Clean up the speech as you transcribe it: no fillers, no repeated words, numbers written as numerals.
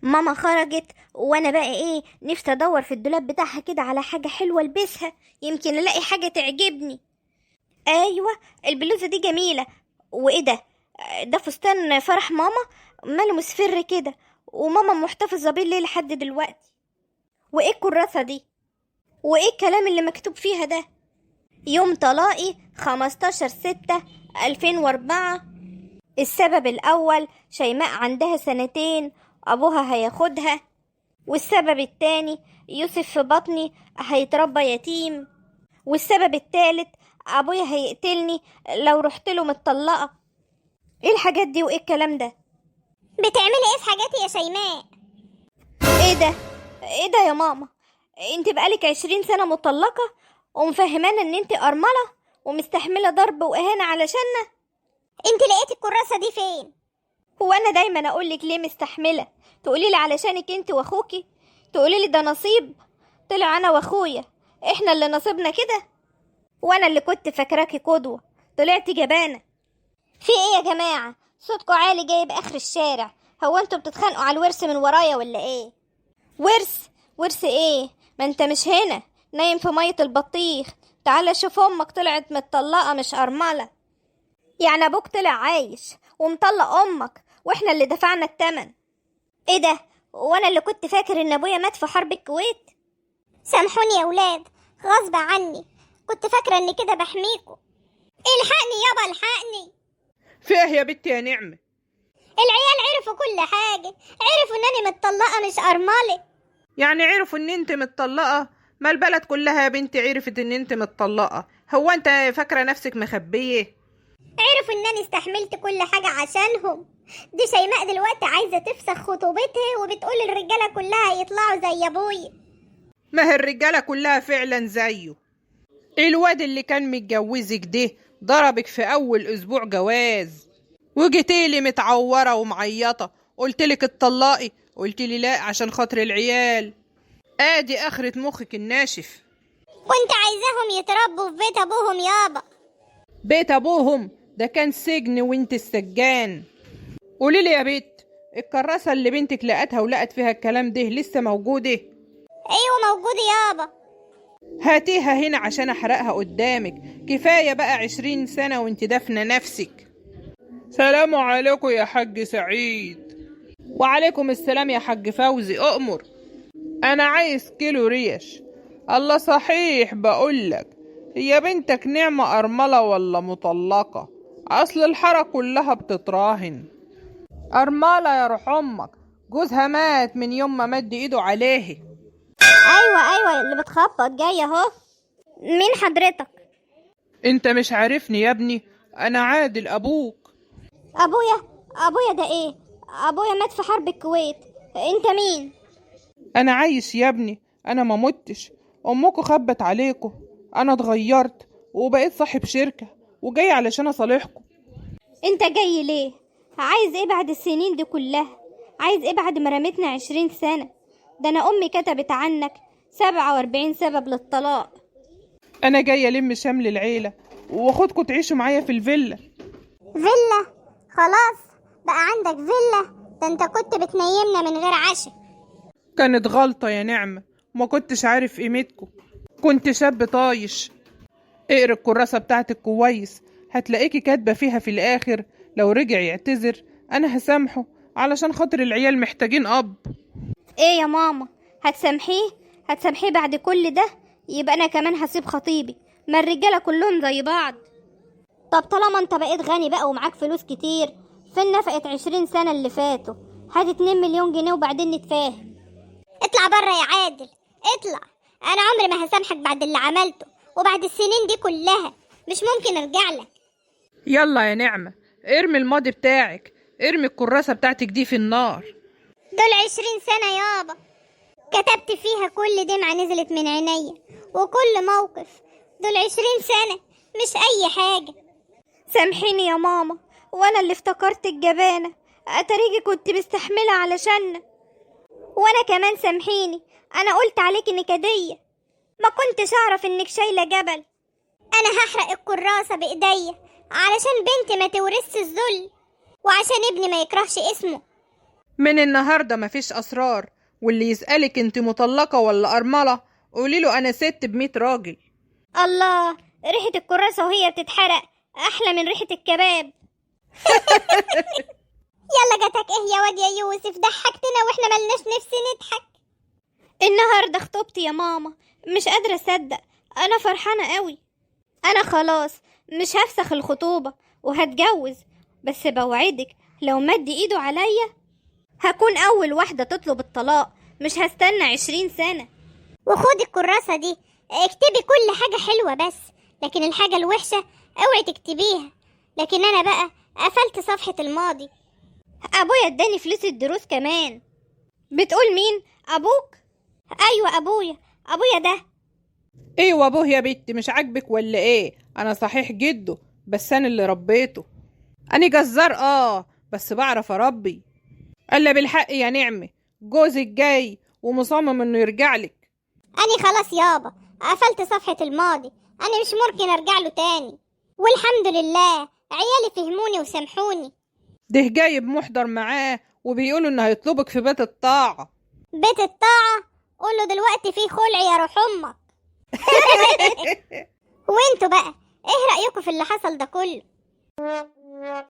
ماما خرجت وانا بقى ايه نفسي ادور في الدولاب بتاعها كده على حاجة حلوة البسها، يمكن الاقي حاجة تعجبني. ايوه البلوزة دي جميلة. وايه ده؟ ده فستان فرح ماما، ماله مصفر كده وماما محتفظة بيه ليه لحد دلوقتي؟ وايه الكراسة دي؟ وايه الكلام اللي مكتوب فيها ده؟ يوم طلاقي 15/6/2004. السبب الأول شيماء عندها 2 سنين أبوها هياخدها، والسبب التاني يوسف في بطني هيتربى يتيم، والسبب التالت أبويا هيقتلني لو رحت له متطلقة. ايه الحاجات دي وايه الكلام ده؟ بتعملي ايه في حاجاتي يا شيماء؟ ايه ده؟ ايه ده يا ماما؟ انت بقالك 20 سنة مطلقة ومفهمانا ان انت أرملة ومستحملة ضرب وإهانة علشاننا. انت لقيتي الكراسة دي فين؟ هو انا دايما اقولك ليه مستحملة، تقولي لي علشانك انت واخوكي، تقولي لي ده نصيب. طلع انا واخويا احنا اللي نصيبنا كده، وانا اللي كنت فاكراكي قدوة طلعتي جبانة. في ايه يا جماعة؟ صوتكوا عالي جايب اخر الشارع. هو انتوا بتتخانقوا على الورث من ورايا ولا ايه؟ ورث؟ ورث ايه؟ ما انت مش هنا، نايم في مية البطيخ. تعالى شوف امك طلعت متطلقة مش ارملة. يعني ابوك طلع عايش ومطلق امك واحنا اللي دفعنا التمن. ايه ده؟ وانا اللي كنت فاكر ان ابويا مات في حرب الكويت. سامحوني يا ولاد، غصب عني، كنت فاكرة ان كده بحميكوا. الحقني يابا الحقني. في ايه يا بنتي يا نعمة؟ العيال عرفوا كل حاجة، عرفوا انني متطلقة مش ارملة. يعني عرفوا ان انت متطلقة؟ ما البلد كلها يا بنتي عرفت ان انت متطلقة. هو انت فاكرة نفسك مخبية؟ عرفوا انني استحملت كل حاجة عشانهم. دي شيماء دلوقتي عايزة تفسخ خطوبتها وبتقول الرجالة كلها هيطلعوا زي ابويا. ما هي الرجالة كلها فعلا زيه. الواد اللي كان متجوزك ده ضربك في اول اسبوع جواز، وجيتيلي متعورة ومعيطة، قلتلك اتطلقي، قلتلي لا عشان خاطر العيال. ادي اخرة مخك الناشف. كنت عايزاهم يتربوا في بيت ابوهم يابا. بيت ابوهم ده كان سجن وانت السجان. قوليلي يا بيت، الكراسة اللي بنتك لقتها ولقت فيها الكلام ده لسه موجودة؟ ايوه موجودة يابا. هاتيها هنا عشان احرقها قدامك. كفاية بقى 20 سنة وانت دافنة نفسك. سلام عليكم يا حاج سعيد. وعليكم السلام يا حاج فوزي. أؤمر. أنا عايز كيلو ريش. الله صحيح بقولك، هي بنتك نعمة أرملة ولا مطلقة؟ أصل الحارة كلها بتتراهن. أرملة يا روح أمك، جوزها مات من يوم ما مد إيده عليه. ايوه اللي بتخبط جاي اهو. مين حضرتك؟ انت مش عارفني يا ابني؟ انا عادل ابوك. ابويا؟ ابويا ده ايه؟ ابويا مات في حرب الكويت. انت مين؟ انا عايش يا ابني، انا ما متش. امكو خبت عليكو، انا اتغيرت وبقيت صاحب شركة وجاي علشان اصالحكو. انت جاي ليه؟ عايز ايه بعد السنين دي كلها؟ عايز ايه بعد ما رميتنا 20 سنة؟ ده انا امي كتبت عنك 47 سبب للطلاق. انا جاي الم شمل العيلة واخدكو تعيشوا معايا في الفيلا. فيلا؟ خلاص بقى عندك فيلا؟ ده انت كنت بتنيمنا من غير عشاء. كانت غلطة يا نعمة، ما كنتش عارف قيمتكو، كنت شاب طايش. اقرا الكراسة بتاعتك كويس، هتلاقيكي كاتبة فيها في الآخر لو رجع يعتذر أنا هسامحه علشان خاطر العيال محتاجين أب. ايه يا ماما، هتسامحيه؟ هتسامحيه بعد كل ده؟ يبقى انا كمان هسيب خطيبي، ما الرجالة كلهم زي بعض. طب طالما انت بقيت غني بقى ومعاك فلوس كتير، فين نفقة 20 سنة اللي فاتوا؟ هات 2 مليون جنيه وبعدين نتفاهم. اطلع بره يا عادل، اطلع. انا عمري ما هسامحك بعد اللي عملته وبعد السنين دي كلها، مش ممكن ارجع لك. يلا يا نعمة ارمي الماضي بتاعك، ارمي الكراسة بتاعتك دي في النار. دول 20 سنة يابا كتبت فيها كل دمعة نزلت من عينيا وكل موقف. دول 20 سنة مش اي حاجة. سامحيني يا ماما، وانا اللي افتكرت الجبانة، اتاريكي كنت مستحملة علشان. وانا كمان سامحيني، انا قلت عليك نكدية، ما كنتش اعرف انك شايلة جبل. انا هحرق الكراسة بايديا علشان بنتي ما تورثش الذل، وعشان ابني ما يكرهش اسمه. من النهاردة مفيش أسرار، واللي يسألك انت مطلقة ولا أرملة قولي له أنا ست ب100 راجل. الله، ريحة الكراسة وهي بتتحرق أحلى من ريحة الكباب. يلا جاتك ايه يا واد يا يوسف، ضحكتنا واحنا ملناش نفس نضحك. النهاردة خطوبتي يا ماما، مش قادرة أصدق، أنا فرحانة قوي. أنا خلاص مش هفسخ الخطوبة وهتجوز، بس بوعدك لو مد ايده عليا هكون أول واحدة تطلب الطلاق، مش هستنى 20 سنة. وخدي الكراسة دي اكتبي كل حاجة حلوة بس، لكن الحاجة الوحشة اوعي تكتبيها. لكن انا بقى قفلت صفحة الماضي. ابويا اداني فلوس الدروس كمان. بتقول مين؟ ابوك؟ ايوه ابويا، ابويا ده. ايوه ابوه يا بنتي، مش عاجبك ولا ايه؟ انا صحيح جده بس انا اللي ربيته. انا جزار بس بعرف اربي. الا بالحق يا نعمه، جوزك جاي ومصمم انه يرجع لك. انا خلاص يابا قفلت صفحة الماضي، انا مش ممكن ارجع له تاني، والحمد لله عيالي فهموني وسامحوني. ده جايب محضر معاه وبيقولوا انه هيطلبك في بيت الطاعة. بيت الطاعة؟ قوله دلوقتي فيه خلع يا روح امك. وانتوا بقى ايه رأيكم في اللي حصل ده كله؟